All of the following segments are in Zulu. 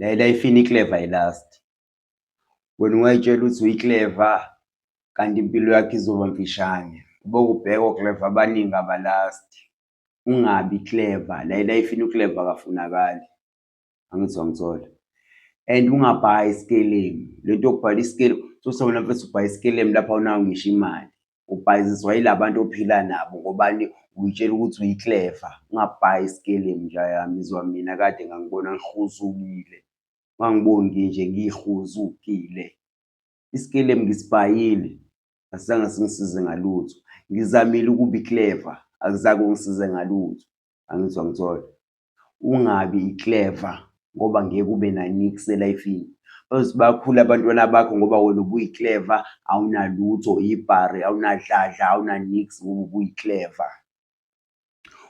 La e-life-ini i-clever ayi-last. Wena ungay'tshela ukuthi uyi-clever kanti impilo yakho izoba mfishane. Uboke ubheke o-clever abaningi aba-last-i. Ungabi clever, la e-life-ini u-clever akafunakali. Angithi uyangithola? And ungabhayi isikelemu. Le nto yokubhala isikelemu, uthole wena mfethu ubhaya isikelemu lapho awunayo ngisho imali. Ubhayiziswa yila bantu ophila nabo ngobani? Uy'tshela ukuthi uyi-clever. Ungabhayi isikelemu nja yami, izwa mina kade ngangibona ngihuzukile. Ungangiboni nginje ngihuzukile. Isikelemu ngisibhayile, asizange singisize ngalutho. Ngizamile ukuba i-clever, akuzange kungisize ngalutho. Angithi uyangithola? Ungabi i-clever ngoba ngeke ube na-niks e-life-ini. Bazothi bakhula abantwana bakho ngoba wena ubuyi-clever awunalutho, ibhari, awunadladla, awuna-niks ngoba ubuyi-clever.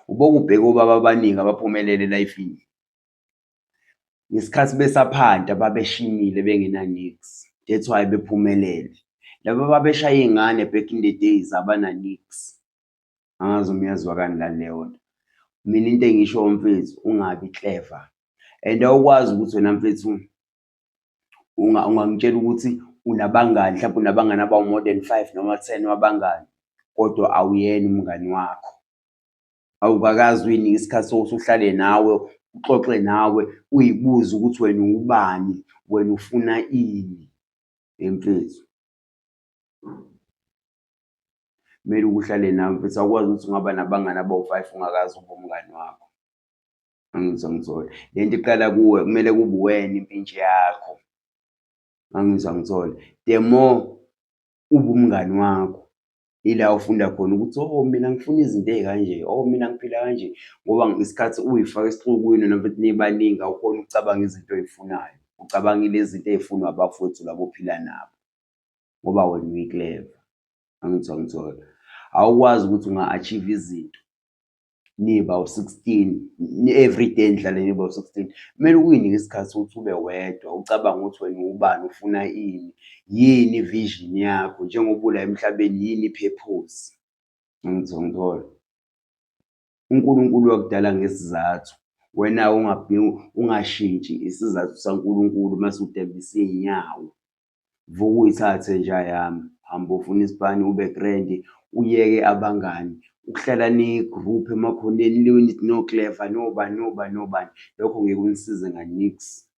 Uboke ubheke obaba abaningi abaphumelele e-life-ini. Ngesikhathi besaphanta babeshimile bengena-niks, that's why bephumelele. Laba ababeshaya iy'ngane back in the days abana-niks. Angazi uma iyazwakala la leyo nto. Mina into engiyishoyo mfethu, ungabi clever and awukwazi ukuthi wena mfethu ungangitshela ukuthi unabangani mhlawumbe unabangani abawu-more than five noma 10 wabangani kodwa awuyena umngani wakho. Awukakaze uy'nike isikhathi sokuthi uhlale nawe, uxoxe nawe, uy'buze ukuthi wena uwubani, wena ufuna ini mfethu. Kumele uhlale nawe mfethu, awukwazi ukuthi ungaba nabangani abawu-five ungakaze ube umngani wakho. Angizwa ngithola. Le nto iqala kuwe, kumele kube uwena impintshi yakho. Angizwa ngithola. The more ube umngani wakho, ila ufunda khona ukuthi oh mina ngifuna izinto ey'kanje, oh mina ngiphila kanje, ngoba ngesikhathi uy'faka esixukwini wena mfethu nibaningi awukhoni ukucabanga izinto oy'funayo, ucabanga ilezi zinto ey'funwa abafowethu laba ophila nabo ngoba wena uyi-clever. Angithi uyangithola? Awukwazi ukuthi unga-achieve izinto niba u-16 every day nihlale niba u-16. Kumele uy'nike isikhathi sokuthi ube wedwa ucabange ukuthi wena uwubani, ufuna ini, yini i-vision yakho njengoba ula emhlabeni, yini i-purpose. Angithi uyangithola? UNkulunkulu wakudala ngesizathu, wena ungashintshi isizathu saNkulunkulu mase udambisa iy'nyawo. Vuka uyithathe nja yami, hamba ofuna isipani ube grand, uyeke abangani. Ukuhlala niyi-group emakhoneni nithi no-clever nobani nobani nobani, lokho ngeke kunisize nga-niks.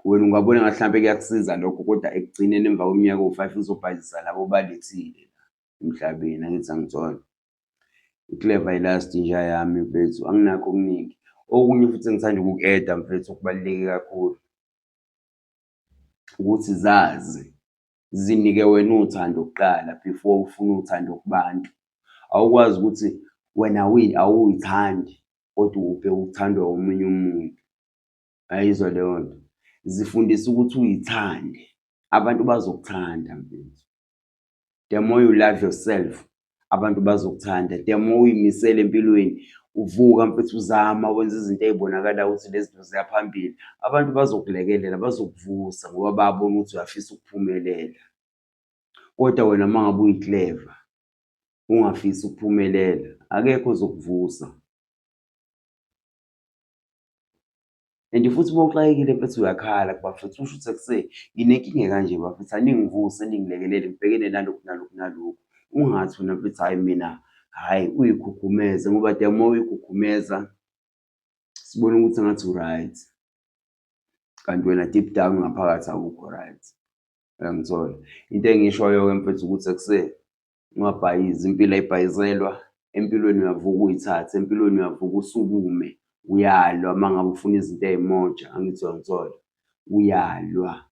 Wena ungabona ngathi hlampe kuyakusiza lokho kodwa ekugcineni emva kweminyaka ewu-five uzobhayizisa labo obalethile la emhlabeni, angithi angithola. I-clever ayi-last nja yami mfethu, anginakho okuningi. Okunye futhi engithanda ukuku-add-a mfethu okubaluleke kakhulu ukuthi zazi zinike wena uthando kuqala before ufune uthando kubantu. Awukwazi ukuthi wena awuy'thandi kodwa ubheke ukuthandwa omunye umuntu. Uyayizwa leyo nto? Zifundise ukuthi uy'thande, abantu bazokuthanda mfethu. The more you love yourself, abantu bazokuthanda. The more uy'misela empilweni, uvuka mfethu uzama wenza izinto ey'bonakalayo ukuthi lezi zinto ziya phambili, abantu bazokulekelela, bazokuvusa ngoba bayabona ukuthi uyafisa ukuphumelela. Kodwa wena uma ngabe uyi-clever, ungafisi ukuphumelela, akekho ozokuvusa. And futhi uma uxakekile mfethu uyakhala kubafethu usho ukuthi ekuse nginenkinga ekanje bafethu aningivuse ningilekelele ngibhekene nalokhu nalokhu nalokhu. Ungathi wena mfethu hhayi mina hhayi uyikhukhumeze ngoba the more uyikhukhumeza sibona ukuthi engathi u-right kanti wena deep down ngaphakathi awukho right. Uyangithola? Into engiyishoyo-ke mfethu ukuthi ekuse ungabhayizi, impilo ayibhayizelwa. Empilweni uyavuka uyithathe, empilweni uyavuka usukume, uyalwa uma ngabe ufuna izinto ey'moja, angithi uyangithola? Uyalwa.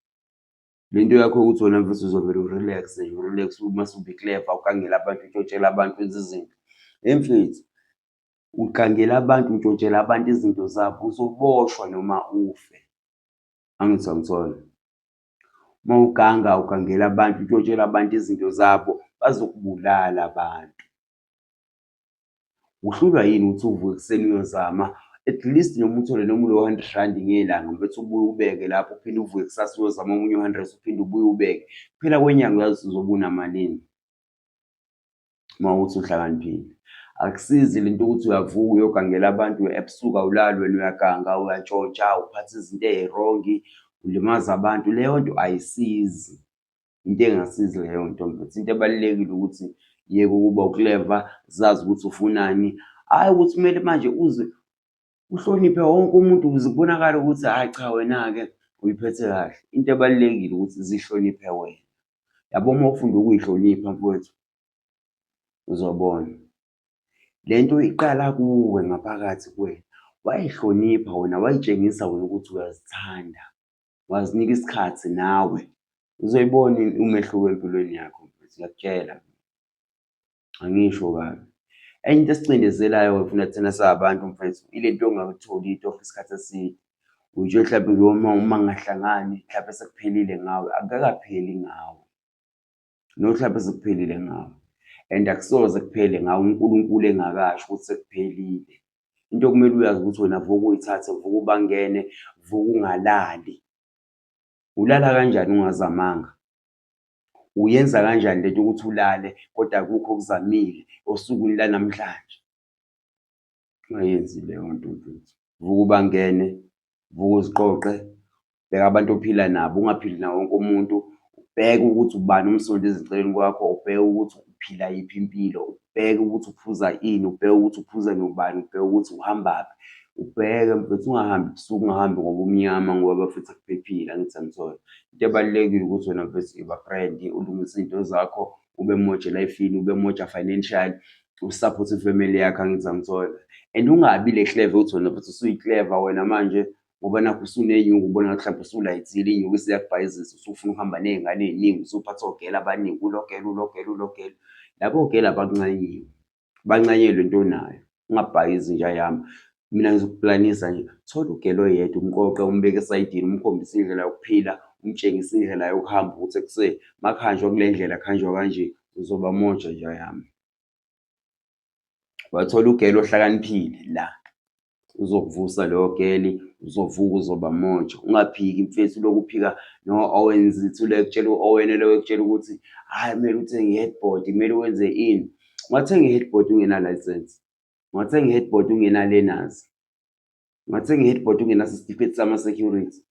Le nto yakho yokuthi wena mfethu uzovele u-relax-e nje, u-relax-e mase ube-clever, ugangele abantu, utshontshele abantu, wenze izinto. Hhe mfethu, ugangela abantu, utshontshela abantu izinto zabo, uzoboshwa noma ufe. Angithi uyangithola? Uma uganga ugangela abantu, utshontshela abantu izinto zabo, bazokubulala abantu. Uhlulwa yini ukuthi uvuke ekuseni uyozama at least noma uthole noma ulo 100 rand ngelanga mfethu ubuye ubeke lapho uphinde uvuke kusasa uyozama omunye u-100 uphinde ubuye ubeke. Kuphela kwenyanga uyazi ukuthi uzobe unamalini uma ukuthi uhlakaniphile. Akusizi le nto ukuthi uyavuka uyogangela abantu ebusuku awulali wena uyaganga, uyantshontsha, uphatha izinto ey'wrong, ulimaza abantu. Leyo nto ayisizi. Into engasizi leyo nto mfethu. Into ebalulekile ukuthi yeka ukuba ukleva, zazi ukuthi ufunani. Hhayi ukuthi kumele manje uze uhloniphe wonke umuntu ukuze kubonakale ukuthi hhayi cha wena-ke uyiphethe kahle. Into ebalulekile ukuthi zihloniphe wena. Yabo uma ufunda ukuyihlonipha mfowethu, uzobona. Le nto iqala kuwe ngaphakathi kuwena. Wayihlonipha wena, wayitshengisa wena ukuthi uyazithanda, wazinika isikhathi nawe. Uzoyibona umehluko empilweni yakho mfethu, ngiyakutshela. Angisho kabi. Enye into esicindezelayo-ke funa thina singabantu mfethu, ile nto yokungawutholi itoho isikhathi eside. Uy'tshela hlampe uma uma ngingahlangani hlampe sekuphelile ngawe, akukakapheli ngawe. Not hlampe sekuphelile ngawe and akusoze kuphele ngawe uNkulunkulu engakasho ukuthi sekuphelile. Into okumele uyazi ukuthi wena vuka uyithathe, vuka ubangene, vuka ungalali. Ulala kanjani ungazamanga? Uyenza kanjani lento ukuthi ulale kodwa akukho okuzamile osukwini lanamhlanje? Ungayenzi leyo nto mfethu. Vuka ubangene, vuka uziqoqe, bheka abantu ophila nabo, ungaphili nawo wonke umuntu. Ubheke ukuthi ubani omsondeza eceleni kwakho, ubheke ukuthi uphila yiphi impilo, ubheke ukuthi uphuza ini, ubheke ukuthi uphuza nobani, ubheke ukuthi uhambaphi. Ubheke mfethu ungahambi ebusuku, ungahambi ngoba umnyama ngoba bafethu akuphephile, angithi angithola. Into ebalulekile ukuthi wena mfethu iba grand, ulungise iy'nto zakho, ube moja e-life-ini, ube moja financial, usaphothe ifamily yakho, angithi angithola. And ungabi le clever uthi wena mfethu usuyi-clever wena manje ngoba nakhu usunenyuku ubona ngathi mhlawumbe usulayithile inyuku isiyakubhayizisa usufuna ukuhamba ney'ngane ey'ningi usuphatha ogela abaningi ulogela ulogela ulogela. Labo gela abakuncanyiwe, bancanyelwe into onayo. Ungabhayizi nja yami. Mina ngizokuplanisa nje, thola ugela oyedwa umqoqe umbeke esayidini umkhombise indlela yokuphila, umtshengise indlela yokuhamba ukuthi ekuse makuhanjwa kule ndlela kuhanjwa kanje, uzoba moja nja yami. Wathola ugela ohlakaniphile la uzokuvusa loyo geli uzovuka uzoba moja ungaphiki mfethu lokhu uphika no-Owen Zithu le kutshela u-Owen lo ekutshela ukuthi hhayi kumele uthenge i-headboard kumele wenze ini ungathenga i-headboard ungena-license ungathenga i-headboard ungena-learners ungathenga i-headboard ungenaso isitifiketi sama-security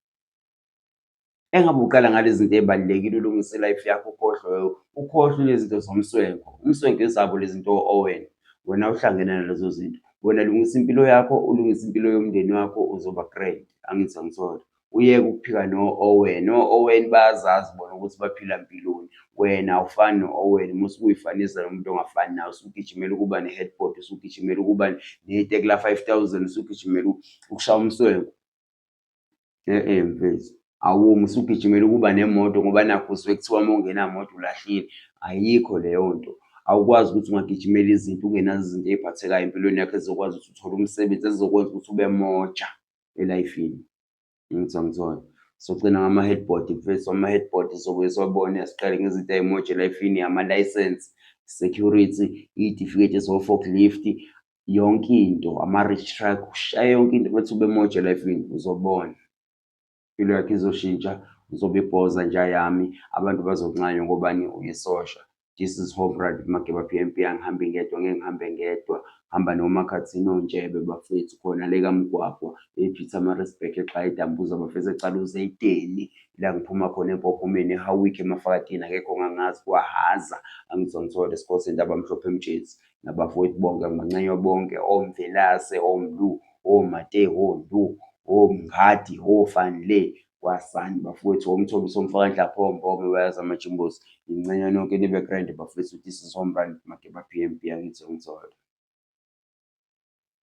Engabe uqala ngalezi zinto ey'balulekile ulungise i-life yakho ukhohlwe ukhohlwe lezi zinto zomswenko. Umswenko ezabo lezi zinto owena, wena awuhlangene nalezo zinto. Wena lungisa impilo yakho, ulungise impilo yomndeni wakho uzoba grand, angithi angithola. Uyeke ukuphika no-Owen, o-Owen bayazazi bona ukuthi baphila mpiloni. Wena awufani no-Owen, musa ukuyifanisa nomuntu ongafani nawe, usugijimela ukuba ne-headboard, usugijimela ukuba neteki la-five thousand, usugijimela ukushaya umswenko. E-e mfethu, awumi usugijimela ukuba nemoto ngoba nakhu uzwe kuthiwa uma ungenamoto ulahlile. Ayikho leyo nto. Awukwazi ukuthi ungagijimela izinto ungenazo izinto ey'phathekayo empilweni yakho ezizokwazi ukuthi uthole umsebenzi, ezizokwenza ukuthi ube moja elayifini. Angithi angithola. Sogcina ngama-headboard mfethu, ama-headboard sizobuye siwabone siqale ngezinto ey'moja elayifini, ama-license, security, iy'tifiketi zo-forklift, yonke into, ama-rich truck, ushaye yonke into bethi ube moja elifini uzobona. Impilo yakho izoshintsha, uzobe ibhoza nja yami, abantu bazokuncanywa ngobani uyisosha. This is home run Mageba PMP, angihambi ngedwa, ngeke ngihambe ngedwa. Hamba noMakhathini oNtshebe bafethu khona le kaMgwagwa, ePietermaritzburg eXayi Dambuza bafethu eCaluza eYideni. La ngiphuma khona eMpophomeni, eHowick, eMafakatini akekho ongangazi kwaHaza. Angizwa ngithola isikole sendaba mhlophe eMtshezi. Nabafowethu bonke ngibancanywa bonke oMvelase, oMlu, oMate, oNdu, oMngadi, oVan Lee, kwasani bafowethu, oMthobisi, oMfakandlapho, oMbobe, bayazi amaJimbozi. Ngincanywa nonke nibe grand bafowethu. This is home run Mageba PMB angithi ngithola.